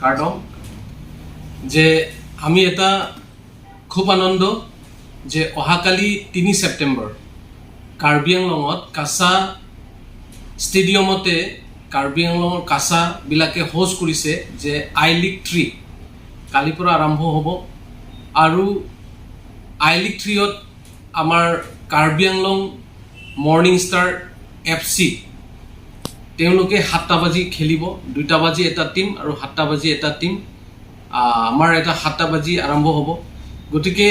কাৰ্ডং যে আমি এটা খুব আনন্দ যে অহাকালি 3 ছেপ্টেম্বৰ কাৰ্বি আংলঙত কাছা ষ্টেডিয়ামতে কাৰ্বি আংলঙৰ কাছাবিলাকে হোষ্ট কৰিছে যে আই লীগ 3 কালিৰ পৰা আৰম্ভ হ'ব। আৰু আই লীগ 3ত আমাৰ Karbi Anglong morning star FC, তেওঁলোকে 7টা বাজি খেলিব। 2টা বাজি এটা টীম আৰু 7টা বাজি এটা টীম। আমাৰ এটা 7টা বাজি আৰম্ভ হ'ব। গতিকে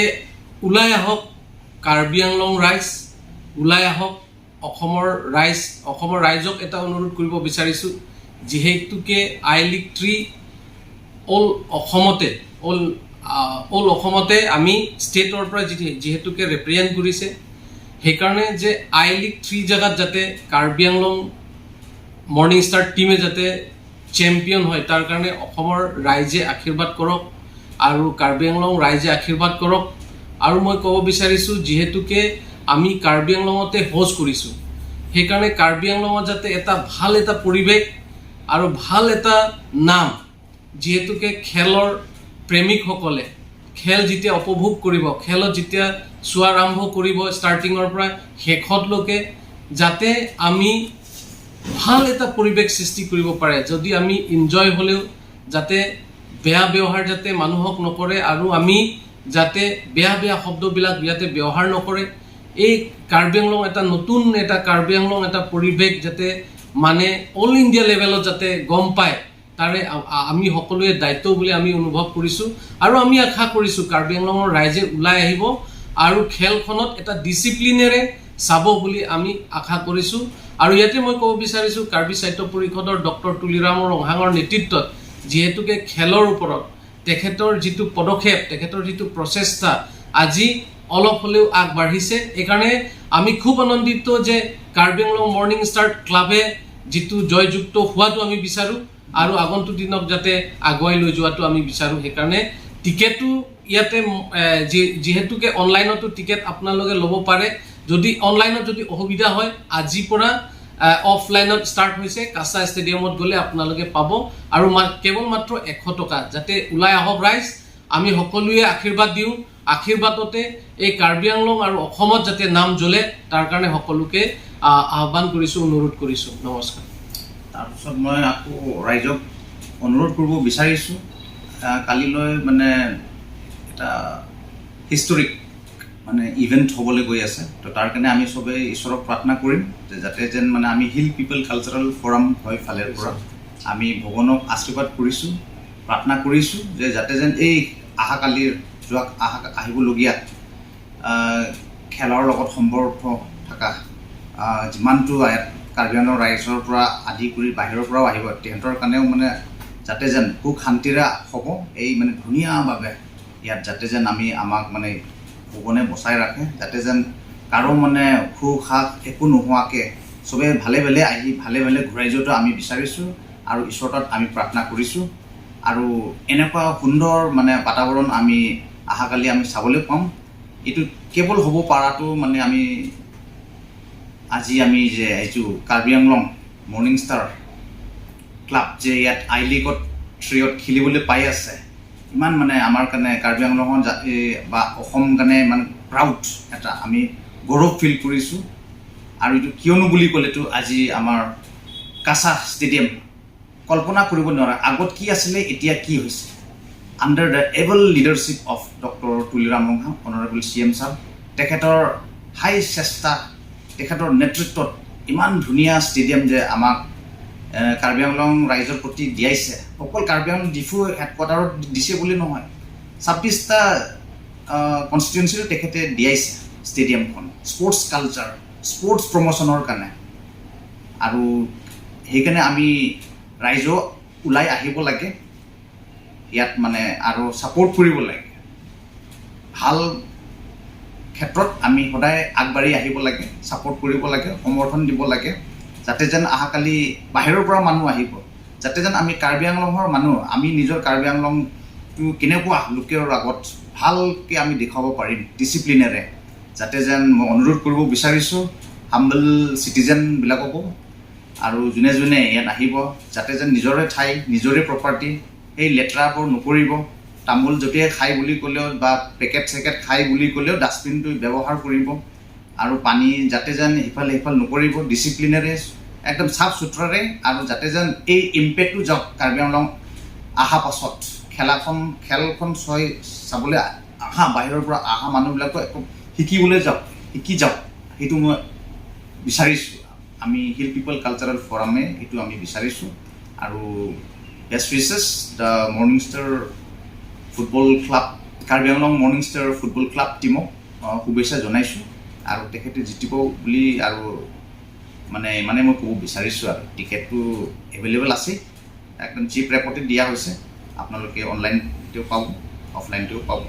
ওলাই আহক কাৰ্বি আংলং ৰাইজ, ওলাই আহক অসমৰ ৰাইজ। অসমৰ ৰাইজক এটা অনুৰোধ কৰিব বিচাৰিছোঁ, যিহেতুকে আই লীগ 3 অল অসমতে, অল অসমতে আমি ষ্টেটৰ পৰা যিহেতুকে ৰিপ্ৰেজেণ্ট কৰিছে, সেইকাৰণে যে আই লীগ 3 জেগাত যাতে কাৰ্বি আংলং মৰ্ণিং ষ্টাৰ টীমে যাতে চেম্পিয়ন হয়, তাৰ কাৰণে অসমৰ ৰাইজে আশীৰ্বাদ কৰক আৰু কাৰ্বি আংলং ৰাইজে আশীৰ্বাদ কৰক। আৰু মই ক'ব বিচাৰিছোঁ, যিহেতুকে আমি কাৰ্বি আংলঙতে হোষ্ট কৰিছোঁ, সেইকাৰণে কাৰ্বি আংলঙত যাতে এটা ভাল এটা পৰিৱেশ আৰু ভাল এটা নাম, যিহেতুকে খেলৰ প্ৰেমিকসকলে খেল যেতিয়া উপভোগ কৰিব, খেলত যেতিয়া চোৱা আৰম্ভ কৰিব, ষ্টাৰ্টিঙৰ পৰা শেষতলৈকে যাতে আমি ভাল এটা পৰিৱেশ সৃষ্টি কৰিব পাৰে। যদি আমি ইনজয় হ'লেও যাতে বেয়া ব্যৱহাৰ যাতে মানুহক নকৰে আৰু আমি যাতে বেয়া বেয়া শব্দবিলাক যাতে ব্যৱহাৰ নকৰে, এই কাৰ্বি আংলং এটা নতুন এটা কাৰ্বি আংলং এটা পৰিৱেশ যাতে মানে অল ইণ্ডিয়া লেভেলত যাতে গম পায়, তাৰে আমি সকলোৱে দায়িত্ব বুলি আমি অনুভৱ কৰিছোঁ। আৰু আমি আশা কৰিছোঁ কাৰ্বি আংলঙৰ ৰাইজে ওলাই আহিব আৰু খেলখনত এটা ডিচিপ্লিনেৰে চাব বুলি আমি আশা কৰিছোঁ। আৰু ইয়াতে মই ক'ব বিচাৰিছোঁ, কাৰ্বি সাহিত্য পৰিষদৰ ডক্টৰ তুলিৰাম ৰংহাঙৰ নেতৃত্বত যিহেতুকে খেলৰ ওপৰত তেখেতৰ যিটো পদক্ষেপ, তেখেতৰ যিটো প্ৰচেষ্টা আজি অলপ হ'লেও আগবাঢ়িছে। এইকাৰণে আমি খুব আনন্দিত যে কাৰ্বি আংলং মৰ্ণিং ষ্টাৰ ক্লাবে যিটো জয়যুক্ত হোৱাটো আমি বিচাৰোঁ আৰু আগন্তুক দিনক যাতে আগুৱাই লৈ যোৱাটো আমি বিচাৰোঁ। সেইকাৰণে টিকেটো ইয়াতে যিহেতুকে অনলাইনতো টিকেট আপোনালোকে ল'ব পাৰে। যদি অনলাইনত যদি অসুবিধা হয়, আজিৰ পৰা অফলাইনত ষ্টাৰ্ট হৈছে। কাছা ষ্টেডিয়ামত গ'লে আপোনালোকে পাব আৰু কেৱল মাত্ৰ 100 টকা। যাতে ওলাই আহক ৰাইজ, আমি সকলোৱে আশীৰ্বাদ দিওঁ। আশীৰ্বাদতে এই কাৰ্বি আংলং আৰু অসমত যাতে নাম জ্বলে, তাৰ কাৰণে সকলোকে আহ্বান কৰিছোঁ, অনুৰোধ কৰিছোঁ। নমস্কাৰ। তাৰপিছত মই আকৌ ৰাইজক অনুৰোধ কৰিব বিচাৰিছোঁ, কালিলৈ মানে এটা হিষ্টৰিক মানে ইভেণ্ট হ'বলৈ গৈ আছে। তো তাৰ কাৰণে আমি চবেই ঈশ্বৰক প্ৰাৰ্থনা কৰিম যে যাতে যেন মানে আমি হিল পিপল কালচাৰেল ফৰাম হয় ফালৰ পৰা আমি ভগৱানক আশীৰ্বাদ কৰিছোঁ, প্ৰাৰ্থনা কৰিছোঁ যে যাতে যেন এই অহাকালিৰ যোৱা আহিবলগীয়া খেলৰ লগত সম্পৰ্ক থকা যিমানটো ইয়াত কাৰ্বি আংলং ৰাইজৰ পৰা আদি কৰি বাহিৰৰ পৰাও আহিব, তেহেঁতৰ কাৰণেও মানে যাতে যেন সুখ শান্তিৰে হ'ব, এই মানে ধুনীয়াভাৱে ইয়াত যাতে যেন আমি আমাক মানে ভগৱানে বচাই ৰাখে, যাতে যেন কাৰো মানে সুখ শাক একো নোহোৱাকৈ চবেই ভালে ভালে আহি ভালে ভালে ঘূৰাই যোৱাটো আমি বিচাৰিছোঁ আৰু ঈশ্বৰৰ তাত আমি প্ৰাৰ্থনা কৰিছোঁ। আৰু এনেকুৱা সুন্দৰ মানে বাতাবৰণ আমি অহাকালি আমি চাবলৈ পাম। এইটো কেৱল হ'ব পৰাটো মানে আমি আজি আমি যে এইটো Karbi Anglong morning star club যে ইয়াত আই লীগত 3ত খেলিবলৈ পাই আছে, ইমান মানে আমাৰ কাৰণে কাৰ্বি আংলঙৰ বা অসম কাৰণে ইমান প্ৰাউড এটা আমি গৌৰৱ ফিল কৰিছোঁ। আৰু এইটো কিয়নো বুলি ক'লেতো আজি আমাৰ কাছা ষ্টেডিয়াম কল্পনা কৰিব নোৱাৰা, আগত কি আছিলে, এতিয়া কি হৈছে, under the able leadership of Doctor Tuliram Ronghang, Honourable CM sir, তেখেতৰ হাই চেষ্টা, তেখেতৰ নেতৃত্বত ইমান ধুনীয়া ষ্টেডিয়াম যে আমাক কাৰ্বি আংলং ৰাইজৰ প্ৰতি দিয়াইছে। অকল কাৰ্বি আংলং ডিফু হেডকোৱাৰ্টাৰত দিছে বুলি নহয়, 26টা কনষ্টিটুৱেঞ্চিটো তেখেতে দিয়াইছে ষ্টেডিয়ামখন স্পৰ্টছ কালচাৰ, স্পৰ্টছ প্ৰমোশ্যনৰ কাৰণে। আৰু সেইকাৰণে আমি ৰাইজো ওলাই আহিব লাগে ইয়াত মানে আৰু ছাপৰ্ট কৰিব লাগে। ভাল ক্ষেত্ৰত আমি সদায় আগবাঢ়ি আহিব লাগে, ছাপৰ্ট কৰিব লাগে, সমৰ্থন দিব লাগে, যাতে যেন অহাকালি বাহিৰৰ পৰা মানুহ আহিব, যাতে যেন আমি কাৰ্বি আংলঙৰ মানুহ, আমি নিজৰ কাৰ্বি আংলংটো কেনেকুৱা লোকৰ আগত ভালকৈ আমি দেখুৱাব পাৰিম ডিচিপ্লিনেৰে। যাতে যেন মই অনুৰোধ কৰিব বিচাৰিছোঁ হাম্বল চিটিজেনবিলাককো আৰু যোনে যোনে ইয়াত আহিব, যাতে যেন নিজৰে ঠাই, নিজৰে প্ৰপাৰ্টি। সেই লেতেৰাবোৰ নকৰিব। তামোল য'তেই খাই বুলি ক'লেও বা পেকেট চেকেট খাই বুলি ক'লেও ডাষ্টবিনটো ব্যৱহাৰ কৰিব আৰু পানী যাতে যেন সিফালে সিফাল নকৰিব, ডিচিপ্লিনেৰে একদম চাফ চুতৰাৰে, আৰু যাতে যেন এই ইম্পেক্টটো যাওক কাৰ্বি আংলং অহা পাছত খেলখন চাবলৈ অহা, বাহিৰৰ পৰা অহা মানুহবিলাকো একো শিকিবলৈ যাওক, শিকি যাওক, সেইটো মই বিচাৰিছোঁ। আমি হিল পিপল কালচাৰেল ফৰামে সেইটো আমি বিচাৰিছোঁ আৰু best wishes the Morning Star Football Club, Karbi Anglong morning star football club টীমক শুভেচ্ছা জনাইছোঁ আৰু তেখেতে জিতিব বুলি আৰু মানে ইমানে মই ক'ব বিচাৰিছোঁ। আৰু টিকেটটো এভেইলেবল আছে, একদম চিপ ৰেটতে দিয়া হৈছে। আপোনালোকে অনলাইনতেও পাব, অফলাইনতেও পাব।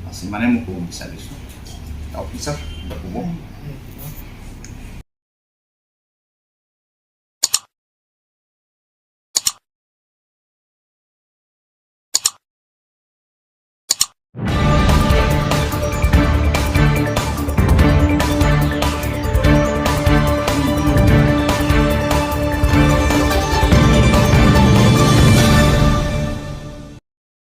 বাছ, ইমানে মই ক'ব বিচাৰিছোঁ। অফিচাৰ, কিবা ক'ব?